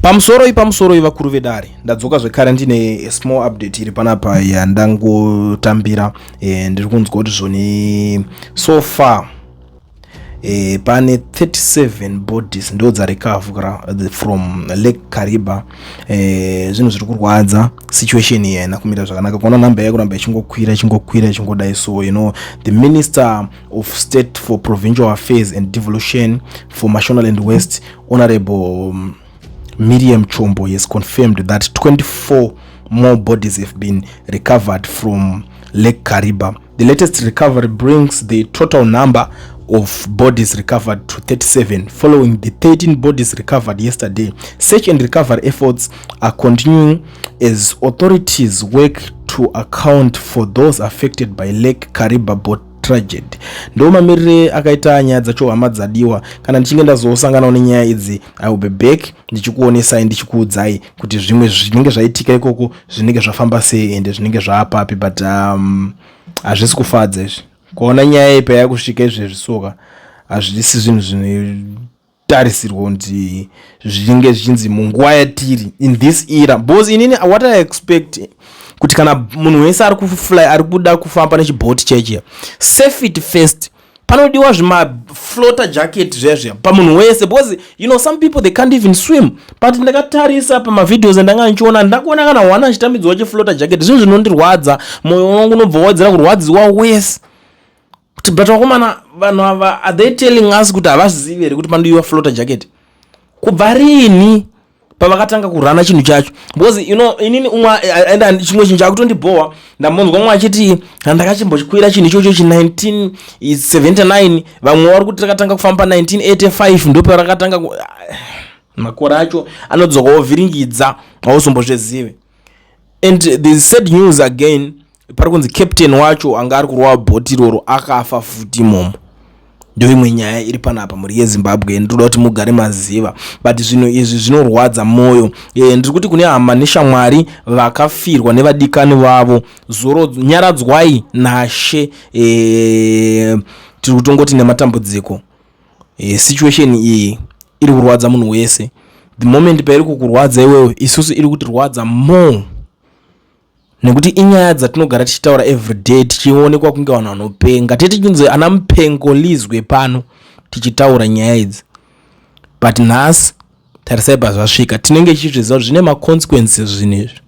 Pamusoroi pamusoroi vakuru vedare, ndadzoka zvekare ndine small update iri panapa yandangotambira. Ndiri kunzwa kuti zvoni so far pane 37 bodies ndo dzarecover from Lake Kariba. Zvinhu zviri kurwadza, situation iyi haina kumira zvakanaka. Kuona namba yakuramba ichingokwira, ichingokwira, ichingodai. So the Minister of State for Provincial Affairs and Devolution for Mashonaland West, Honorable Miriam Chombo, has confirmed that 24 more bodies have been recovered from Lake Kariba. The latest recovery brings the total number of bodies recovered to 37, following the 13 bodies recovered yesterday. Search and recovery efforts are continuing as authorities work to account for those affected by Lake Kariba boat tragedy. Ndo mamirire akaita nyaya dzacho, hama dzadiwa. Kana ndichinge ndazosanganawo nenyaya idzi, I will be back ndichikuonesai, ndichikuudzai kuti zvimwe zvinenge zvaitika ikoko zvinenge zvafamba sei ende zvinenge zvaapapi. But hazvisi kufadza izvi, kuona nyaya ipa yakusvika izvezvi. Soka hazvisi zvinhu zvinotarisirwa kuti zvinenge zvichinzi munguva yatiri in this era, because inini what I expect kuti kana munhu wese ari kufly, ari kuda kufamba nechibhoti chechiya, safety first. Panodiwa zvimafloater jacket zviya zviya pamunhu wese, because some people, they can't even swim. But ndakatarisa pamavideos andanga ndichiona, ndakuona kana one achitambidzwa chifloater jacket. Zvinhu zvinondirwadza, mwoyo wangu unobva wadzira kurwadziwa wese kuti, but vakomana, vanhu ava, are they telling us kuti havazivi here kuti panodiwa floater jacket? Kubva rini pavakatanga kurana chinhu chacho? Because inini umwe enda chimwe chinhu chakutondibhowa, ndambonzwa umwe achiti ndakachimbochikwira chinhu ichocho chi 1979, vamwe vari kuti rakatanga kufamba 1985, ndoparakatanga. Makore acho anodzoka ovhiringidza, hauzombozvizive. And the sad news again, pari kunzi captain wacho anga ari kurova bhoti iroro akafa futi imomo. Ndo imwe nyaya iri panapa, mhuri yeZimbabwe, ndinoda kuti mugare maziva. But zvinhu izvi zvinorwadza mwoyo. Ndiri kuti kune hama neshamwari vakafirwa nevadikani vavo, zoro nyaradzwai nashe. Tiri kutongoti nematambudziko. Situation iyi iri kurwadza munhu wese. The moment pairi kukurwadza iwewe, isusu iri kutirwadza more, nekuti inyaya dzatinogara tichitaura everyday, tichionekwa kunge vanhu vanopenga, tete tichinzi ana mupengo lizwe pano tichitaura nyaya idzi. But nhasi tarisai pazvasvika. Tinenge tichizviziva kuti zvine maconsequences zvinhu izvi.